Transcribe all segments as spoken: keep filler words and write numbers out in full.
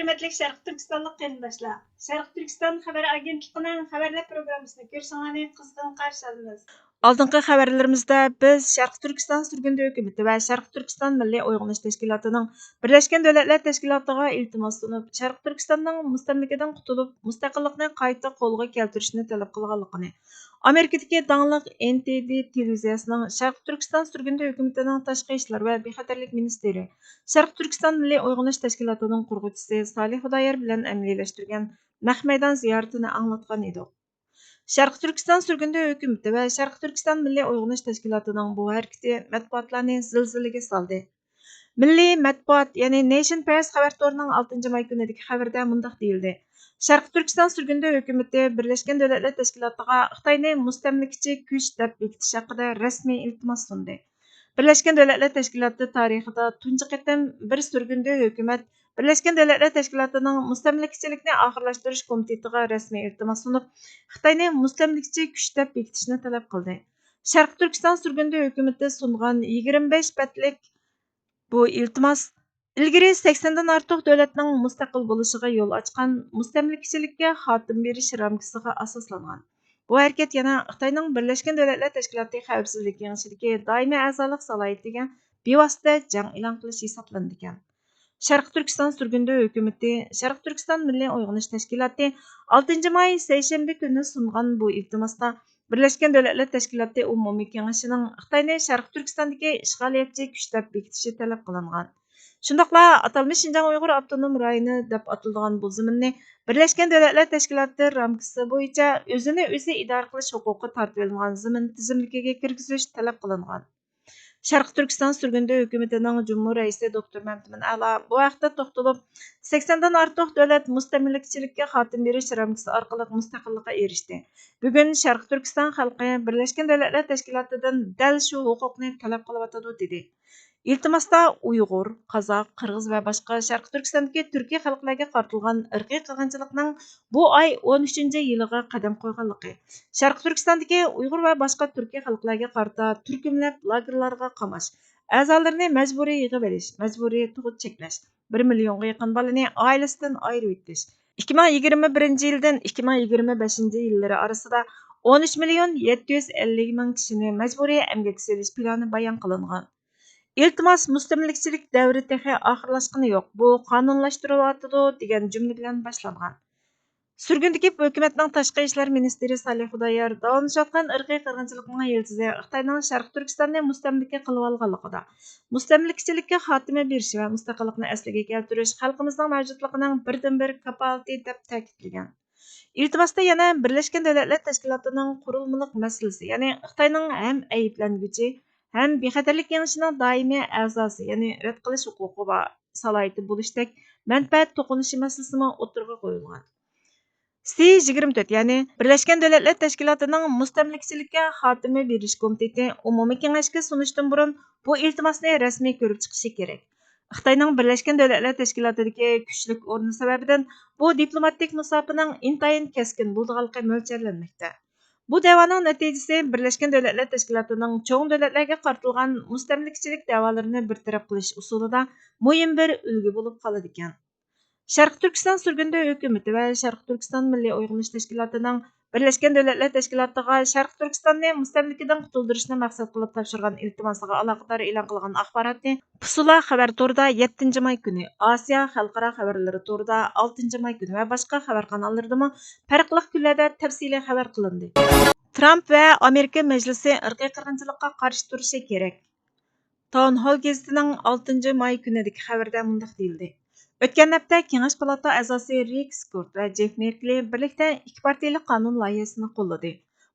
ھۆرمەتلىك شەرقىي تۈركىستانلىق قېرىنداشلار، شەرقىي تۈركىستان خەۋەر ئاگېنتلىقىنىڭ خەۋەرلەر پروگراممىسىنى كۆرۈشۈڭلارنى قىزغىن قارشى ئالىمىز. ئالدىنقى خەۋەرلىرىمىزدە بىز شەرقىي تۈركىستان سۈرگۈندە ھۆكۈمىتى ۋە شەرقىي تۈركىستان مىللىي ئويغىنىش تەشكىلاتىنىڭ بىرلەشكەن دۆلەتلەر تەشكىلاتىغا ئىلتىماس سۇنۇپ، شەرقىي تۈركىستاننىڭ مۇستەملىكىدىن قۇتۇلۇپ، مۇستەقىللىقنى قايتا قولغا كەلتۈرۈشنى تەلەپ قىلغانلىقىنى، ئامېرىكىدىكى داڭلىق ئېن تى دى تېلېۋىزىيەسىنىڭ شەرقىي تۈركىستان سۈرگۈندە ھۆكۈمىتىنىڭ تاشقى ئىشلار ۋە بىخەتەرلىك مىنىستىرى، شەرقىي تۈركىستان مىللىي ئويغىنىش تەشكىلاتىنىڭ قۇرغۇچىسى سالىھ خۇدايار بىلەن ئەمەلىيلەشتۈرگەن نەق مەيدان زىيارىتىنى ئاڭلاتقان ئىدۇق. شەرقىي تۈركىستان سۈرگۈندە ھۆكۈمىتى ۋە شەرقىي تۈركىستان مىللىي ئويغىنىش تەشكىلاتىنىڭ بۇ ھەرىكىتى مەتبۇئاتلارنى زىلزىلىگە سالدى. مىللىي مەتبۇئات، يەنى نېيشن پرېس خەۋەر تورىنىڭ ئالتىنچى ماي كۈنىدىكى خەۋىرىدە مۇنداق دېيىلدى: شەرقىي تۈركىستان سۈرگۈندە ھۆكۈمىتى بىرلەشكەن دۆلەتلەر تەشكىلاتىغا خىتاينى مۇستەملىكىچى كۈچ دەپ بېكىتىش ھەققىدە رەسمىي ئىلتىماس سۇندى. بىرلەشكەن دۆلەتلەر تەشكىلاتى تارىخىدا تۇنجى قېتىم بىر سۈرگۈندە ھۆكۈمەت بىرلەشكەن دۆلەتلەر تەشكىلاتىنىڭ مۇستەملىكىچىلىكنى ئاخىرلاشتۇرۇش كومىتېتىغا رەسمىي ئىلتىماس سۇنۇپ، خىتاينى مۇستەملىكىچى كۈچ دەپ بېكىتىشنى تەلەپ قىلدى. شەرقىي تۈركىستان سۈرگۈندە ھۆكۈمىتى سۇنغان يىگىرمە بەش بەتلىك بۇ ئىلتىماس ئىلگىرى سەكسەندىن ئارتۇق دۆلەتنىڭ مۇستەقىل بولۇشىغا يول ئاچقان مۇستەملىكىچىلىككە خاتىمە بېرىش رامكىسىغا ئاساسلانغان. بۇ ھەرىكەت يەنە خىتاينىڭ بىرلەشكەن دۆلەتلەر تەشكىلاتى خەۋپسىزلىك كېڭىشىدىكى دائىمىي ئەزالىق سالاھىيىتىگە بىۋاسىتە جەڭ ئېلان قىلىش ھېسابلىنىدىكەن. شەرقىي تۈركىستان سۈرگۈندە ھۆكۈمىتى، شەرقىي تۈركىستان مىللىي ئويغىنىش تەشكىلاتى ئالتىنچى ماي سەيشەنبە كۈنى سۇنغان بۇ ئىلتىماستا بىرلەشكەن دۆلەتلەر تەشكىلاتى ئومۇمىي كېڭىشىنىڭ خىتاينى شەرقىي تۈركىستاندىكى ئىشغالىيەتچى كۈچ دەپ بېكىتىشى تەلەپ قىلىنغان. شۇنداقلا ئاتالمىش شىنجاڭ ئۇيغۇر ئاپتونوم رايونى دەپ ئاتىلىدىغان بۇ زېمىننى بىرلەشكەن دۆلەتلەر تەشكىلاتى رامكىسى بويىچە ئۆزىنى ئۆزى ئىدارە قىلىش ھوقۇقى تارتىۋېلىنغان زېمىن تىزىملىكىگە كىرگۈزۈش تەلەپ قىلىنغان. شەرقىي تۈركىستان سۈرگۈندە ھۆكۈمىتىنىڭ جۇمھۇر رەئىسى دوكتور مەمتىمىن ئەلا بۇ ھەقتە توختىلىپ، سەكسەندىن ئارتۇق دۆلەت مۇستەملىكىچىلىككە خاتىمە بېرىش رامكىسى ئارقىلىق مۇستەقىللىققا ئېرىشتى. بۈگۈن شەرقىي تۈركىستان خەلقى بىرلەشكەن دۆلەتلەر تەشكىلاتىدىن دەل شۇ ھوقۇقنى تەلەپ قىلىۋاتىدۇ، دېدى. ئىلتىماستا ئۇيغۇر، قازاق، قىرغىز ۋە باشقا شەرقىي تۈركىستاندىكى تۈركىي خەلقلەرگە قارىتىلغان ئىرقىي قىرغىنچىلىقنىڭ بۇ ئاي ئون ئۈچىنچى يىلىغا قەدەم قويغانلىقى، شەرقىي تۈركىستاندىكى ئۇيغۇر ۋە باشقا تۈركىي خەلقلەرگە قارىتا تۈركۈملەپ لاگېرلارغا قاماش، ئەزالىرىنى مەجبۇرىي يىغىۋېلىش، مەجبۇرىي تۇغۇت چەكلەش، بىر مىليونغا يېقىن بالىنى ئائىلىسىدىن ئايرىۋېتىش، ئىككى مىڭ يىگىرمە بىرىنچى يىلدىن ئىككى مىڭ يىگىرمە بەشىنچى يىللىرى ئارىسىدا ئون ئۈچ مىليون يەتتە يۈز ئەللىك مىڭ كىشىنى مەجبۇرىي ئەمگەككە سېلىش پىلانى بايان قىلىنغان. ئىلتىماس، مۇستەملىكىچىلىك دەۋرى تېخى ئاخىرلاشقىنى يوق، بۇ قانۇنلاشتۇرۇلۇۋاتىدۇ، دېگەن جۈملە بىلەن باشلانغان. سۈرگۈندىكى ھۆكۈمەتنىڭ تاشقى ئىشلار مىنىستىرى سالىھ خۇدايار داۋاملىشىۋاتقان ئىرقىي قىرغىنچىلىقنىڭ يىلتىزى خىتاينىڭ شەرقىي تۈركىستاننى مۇستەملىكە قىلىۋالغانلىقىدا، مۇستەملىكىچىلىككە خاتىمە بېرىش ۋە مۇستەقىللىقنى ئەسلىگە كەلتۈرۈش خەلقىمىزنىڭ مەۋجۇتلۇقىنىڭ بىردىنبىر كاپالىتى، دەپ تەكىتلىگەن. ئىلتىماستا يەنە بىرلەشكەن دۆلەتلەر تەشكىلاتىنىڭ قۇرۇلمىلىق مەسىلىسى، يەنى خىتاينىڭ ھەم ئەيىبلەنگۈچى، ھەم بىخەتەرلىك كېڭىشىنىڭ دائىمىي ئەزاسى، يەنى رەت قىلىش ھوقۇقى بار سالاھىيىتى بولۇشتەك مەنپەئەت توقۇنۇشى مەسىلىسىمۇ ئوتتۇرىغا قويۇلغان. سى يىگىرمە تۆت، يەنى بىرلەشكەن دۆلەتلەر تەشكىلاتىنىڭ مۇستەملىكىچىلىككە خاتىمە بېرىش كومىتېتى ئومۇمىي كېڭەشكە سۇنۇشتىن بۇرۇن بۇ ئىلتىماسنى رەسمىي كۆرۈپ چىقىشى كېرەك. خىتاينىڭ بىرلەشكەن دۆلەتلەر تەشكىلاتىدىكى كۈچلۈك ئورنى سەۋەبىدىن بۇ دىپلوماتىك مۇساپىنىڭ ئىنتايىن كەسكىن بولىدىغانلىقى مۆلچەرلەنمەكتە. بۇ دەۋانىڭ نەتىجىسى بىرلەشكەن دۆلەتلەر تەشكىلاتىنىڭ چوڭ دۆلەتلەرگە قارىتىلغان مۇستەملىكىچىلىك دەۋالىرىنى بىر تەرەپ قىلىش ئۇسۇلىدا مۇھىم بىر ئۈلگە بولۇپ قالىدىكەن. شەرقىي تۈركىستان سۈرگۈندە ھۆكۈمىتى ۋە شەرقىي تۈركىستان مىللىي ئويغىنىش تەشكىلاتىنىڭ بىرلەشكەن دۆلەتلەر تەشكىلاتىغا شەرقىي تۈركىستاننى مۇستەملىكىدىن قۇتۇلدۇرۇشنى مەقسەت قىلىپ تاپشۇرغان ئىلتىماسىغا ئالاقىدار ئېلان قىلغان ئاخباراتنى پۇسۇلا خەۋەر تورىدا يەتتىنچى ماي كۈنى، ئاسىيا خەلقئارا خەۋەرلىرى تورىدا ئالتىنچى ماي كۈنى ۋە باشقا خەۋەر قاناللىرىدىمۇ پەرقلىق كۈنلەردە تەپسىلىي خەۋەر قىلىندى. ترامپ ۋە ئامېرىكا مەجلىسى ئىرقىي قىرغىنچىلىققا قارشى تۇرۇشى كېرەك. تاون ھول گېزىتىنىڭ ئالتىنچى ماي كۈنىدىكى خەۋىرىدە مۇنداق دېيىلدى: ئۆتكەن ھەپتە كېڭەش پالاتا ئەزاسى رىك سكوت ۋە جېف مېركلى بىرلىكتە ئىككى پارتىيىلىك قانۇن لايىھەسىنى قوللىدى.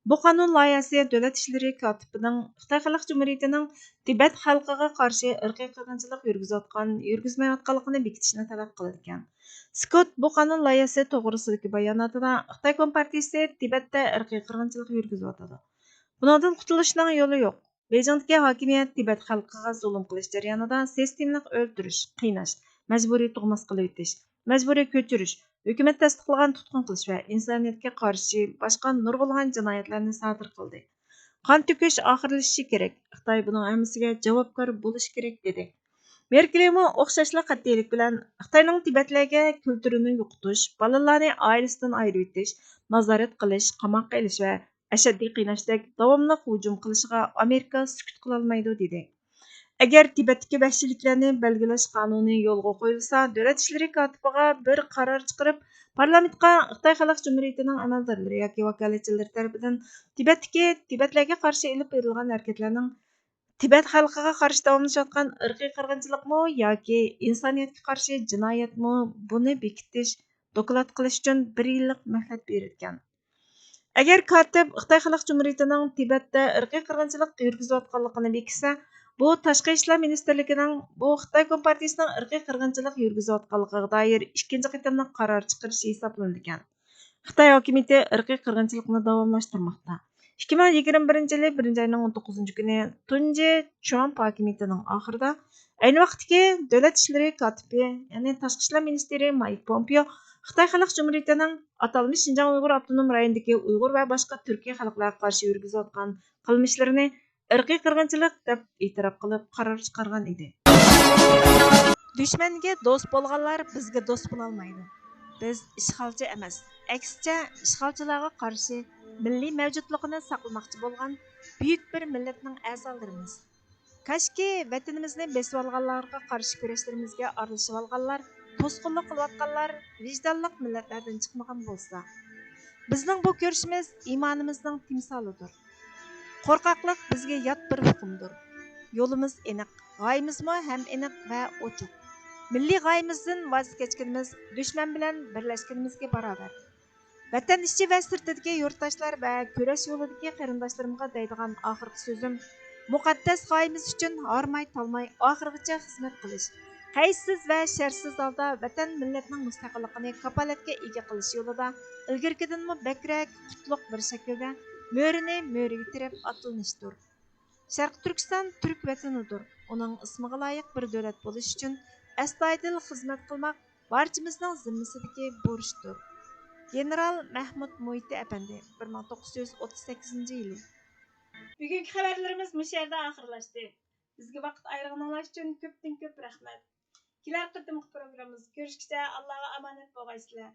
بۇ قانۇن لايىھەسى دۆلەت ئىشلىرى كاتىپىنىڭ خىتاي خەلق جۇمھۇرىيىتىنىڭ تىبەت خەلقىگە قارشى ئىرقىي قىرغىنچىلىق يۈرگۈزۈۋاتقان، يۈرگۈزمەيۋاتقانلىقىنى بېكىتىشنى تەلەپ قىلىدىكەن. سكوت بۇ قانۇن لايىھەسى توغرىسىدىكى باياناتىدا خىتاي كومپارتىيىسى تىبەتتە ئىرقىي قىرغىنچىلىق يۈرگۈزۈۋاتىدۇ. بۇنىڭدىن قۇتۇلۇشنىڭ يولى يوق. بېيجىڭدىكى ھاكىمىيەت تىبەت خەلقىگە زۇلۇم قىلىش جەريانىدا سىستېمىلىق ئۆلتۈرۈش، قىيناش، مەجبۇرىي تۇغماس قىلىۋېتىش، مەجبۇرىي كۆچۈرۈش، ھۆكۈمەت تەستىقلىغان تۇتقۇن قىلىش ۋە ئىنسانىيەتكە قارشى باشقا نۇرغۇنلىغان جىنايەتلەرنى سادىر قىلدى. قان تۆكۈش ئاخىرلىشىشى كېرەك. خىتاي بۇنىڭ ھەممىسىگە جاۋابكار بولۇشى كېرەك، دېدى. مېركېلمۇ ئوخشاشلا قەتئىيلىك بىلەن خىتاينىڭ تىبەتلەرگە كۈلتۈرىنى يوقىتىش، بالىلارنى ئائىلىسىدىن ئايرىۋېتىش، نازارەت قىلىش، قاماققا ئېلىش ۋە ئەشەددىي قىيناشتەك داۋاملىق ھۇجۇم قىلىشىغا ئامېرىكا سۈكۈت قىلالمايدۇ، دېدى. ئەگەر تىبەتتىكى ۋەھشىيلىكلەرنى بەلگىلەش قانۇنى يولغا قويۇلسا، دۆلەت ئىشلىرى كاتىپىغا بىر قارار چىقىرىپ، پارلامېنتقا خىتاي خەلق جۇمھۇرىيىتىنىڭ ئەمەلدارلىرى ياكى ۋاكالەتچىلىرى تەرىپىدىن تىبەتتىكى تىبەتلەرگە قارشى ئېلىپ بېرىلغان ھەرىكەتلەرنىڭ تىبەت خەلقىگە قارشى داۋاملىشىۋاتقان ئىرقىي قىرغىنچىلىقمۇ ياكى ئىنسانىيەتكە قارشى جىنايەتمۇ، بۇنى بېكىتىش، دوكلات قىلىش ئۈچۈن بىر يىللىق مۆھلەت بېرىدىكەن. ئەگەر كاتىپ خىتاي خەلق جۇمھۇرىيىتىنىڭ تىبەتتە ئىرقىي قىرغىنچىلىق يۈرگۈزۈۋاتقانلىقىنى بېكىتسە، بۇ تاشقى ئىشلار مىنىستىرلىكىنىڭ بۇ خىتاي كومپارتىيىسىنىڭ ئىرقىي قىرغىنچىلىق يۈرگۈزۈۋاتقانلىقىغا دائىر ئىككىنچى قېتىملىق قارار چىقىرىشى ھېسابلىنىدىكەن. خىتاي ھاكىمىيىتى ئىرقىي قىرغىنچىلىقنى داۋاملاشتۇرماقتا. ئىككى مىڭ يىگىرمە بىرىنچى يىلى بىرىنچى ئاينىڭ ئون توققۇزىنچى كۈنى تۇنجى ترامپ ھاكىمىيىتىنىڭ ئاخىرىدا، ئەينى ۋاقىتتىكى دۆلەت ئىشلىرى كاتىپى، يەنى تاشقى ئىشلار مىنىستىرى مايك پومپېئو خىتاي خەلق جۇمھۇرىيىتىنىڭ ئاتالمىش شىنجاڭ ئۇيغۇر ئاپتونوم رايونىدىكى ئۇيغۇر ۋە باشقا تۈركىي خەلقلەرگە قارشى يۈرگۈزۈۋاتقان قىلمىشلىرىنى ئىرقىي قىرغىنچىلىق دەپ ئېتىراپ قىلىپ، قارار چىقارغان ئىدى. دۈشمەنگە دوست بولغانلار بىزگە دوست بولالمايدۇ. بىز ئىشغالچى ئەمەس، ئەكسىچە، ئىشغالچىلارغا قارشى مىللىي مەۋجۇتلۇقىنى ساقلىماقچى بولغان بۈيۈك بىر مىللەتنىڭ ئەزالىرىمىز. كاشكى، ۋەتىنىمىزنى بېسىۋالغانلارغا قارشى كۈرەشلىرىمىزگە ئارىلىشىۋالغانلار، توسقۇنلۇق قىلىۋاتقانلار ۋىجدانلىق مىللەتلەردىن چىقمىغان بولسا. بىزنىڭ بۇ كۈرىشىمىز ئىمانىمىزنىڭ تىمسالىدۇر. قورقاقلىق بىزگە يات بىر ئۇقۇمدۇر. يولىمىز ئېنىق، غايىمىزمۇ ھەم ئېنىق ۋە ئوچۇق. مىللىي غايىمىزدىن ۋاز كەچكىنىمىز دۈشمەن بىلەن بىرلەشكىنىمىزگە باراۋەر. ۋەتەن ئىچى ۋە سىرتىدىكى يۇرتداشلار ۋە كۈرەش يولىدىكى قېرىنداشلىرىمغا دەيدىغان ئاخىرقى سۆزۈم، مۇقەددەس غايىمىز ئۈچۈن ھارماي-تالماي ئاخىرغىچە خىزمەت قىلىش، قەيتسىز ۋە شەرتسىز ھالدا ۋەتەن مىللەتنىڭ مۇستەقىللىقىنى كاپالەتكە ئىگە قىلىش يولىدا ئىلگىرىكىدىنمۇ بەكرەك قۇتلۇق بىر شەكىلدە مۆرىنى مۆرىگە تىرەپ ئاتلىنىشتۇر. شەرقىي تۈركىستان تۈرك ۋەتىنىدۇر. ئۇنىڭ ئىسمىغا لايىق بىر دۆلەت بولۇش ئۈچۈن ئەستايىدىل خىزمەت قىلماق بارچىمىزنىڭ زىممىسىدىكى بۇرچتۇر. گېنېرال مەھمۇد مۇھىتى ئەپەندى، بىر مىڭ توققۇز يۈز ئوتتۇز سەككىزىنچى يىلى. بۈگۈنكى خەۋەرلىرىمىز مۇشۇ يەردە ئاخىرلاشتى. بىزگە ۋاقىت ئايرىغىنىڭلار ئۈچۈن كۆپتىن كۆپ رەھمەت. كېلەر قېتىمقى پروگراممىمىزدا كۆرۈشكىچە ئاللاغا ئامانەت بولغايسىلەر.